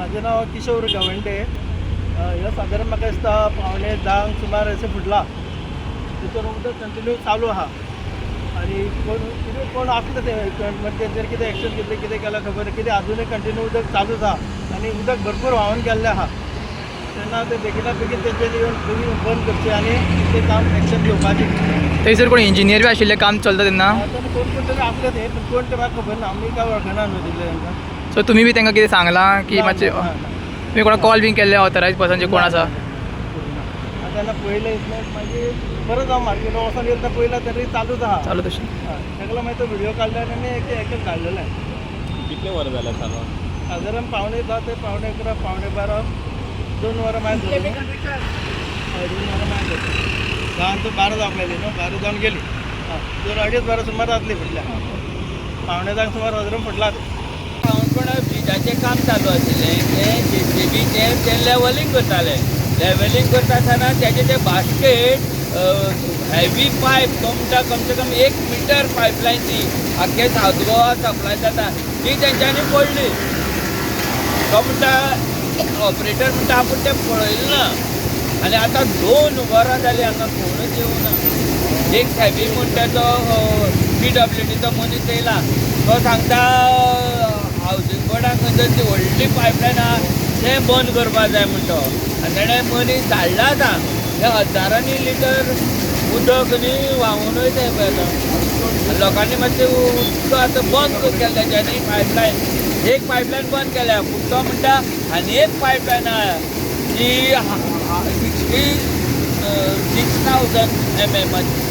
म्हाजें नांव किशोर गावंडे. ह्यो सादारण म्हाका दिसता 9:45 सुमार अशें फुटला. तेचेर उदक कंटिन्यू चालू आहा आनी कोण कितें कोण आसले ते म्हणजे तेंचेर कितें एक्शन घेतलें, कितें केलां खबर ना. कितें आजुनूय कंटिन्यू उदक चालूच आहा आनी उदक भरपूर व्हांवन गेल्लें आहा. तेन्ना ते बेगिना बेगीन तेंच्यांनी येवन बेगीन बंद करचें आनी तें काम एक्शन घेवपाचें. थंयसर कोण इंजिनियर बी आशिल्ले काम चलता तेन्ना? तेन्ना कोण कोण तरी आसले ते, पूण कोण ते म्हाका खबर ना. आमी काय वळखना न्हू तितले तांकां. सो तुमी बी तांकां कितें सांगलां की ना, मातशें ना, ना. तुमी कोणाक कॉल बीन केल्ले ऑथरायज पर्सन जे कोण आसा? आतां तेन्ना पळयलें इतलें, मागीर परत हांव मार्केटान वचोन गेलो तेन्ना पळयलां तरी चालूच आहा. चालू तशें. हय, ताका लागून मागीर तो व्हिडियो काडलो आनी एक एकच धाडलेलें. कितले वरां जाल्यार चालू? सादारण 9:45 ते 10:45, 11:45, 2 वरां मागीर धरून. हय, 2 वरां मागीर धरून 10 ते 12 जावंक लागली न्हू, 12 जावन गेली. हय, 2-2.5 वरां सुमार जातली फुटल्या. 9:45 सुमार सादारण फुटला तें. काणकोणा ब्रिजाचें काम चालू आशिल्लें. तें जेसीबीचें तें लेवलिंग करताले. लेवलिंग करता आसतना तेजें तें बास्केट हेवी पायप, तो म्हणटा कमसे कम 1 मिटर पायपलायन ती आख्खे सावथ गोवा सप्लाय जाता, ती तेंच्यांनी पडली. तो म्हणटा, ऑपरेटर म्हणटा, आपूण तें पळयलें ना. आनी आतां 2 वरां जालीं हांगा कोणूच येवना. एक सायबी म्हणटा तो पीडब्ल्यूडीचो मनीस येयला, तो सांगता हावजींग बोर्डाक खंय तरी ती व्हडली पायपलायन आहा, तें बंद करपा जाय म्हणटा. आनी तेणें मनीस धाडला. आतां ते हजारांनी लिटर उदक न्ही व्हांवून वयता पळय. आतां लोकांनी मातशें उदक आतां बंद केलें तेंच्यांनी पायपलायन. एक पायपलायन बंद केल्या, पूण तो म्हणटा आनी एक पायपलायन आहा ती 66,000 एमएमाची.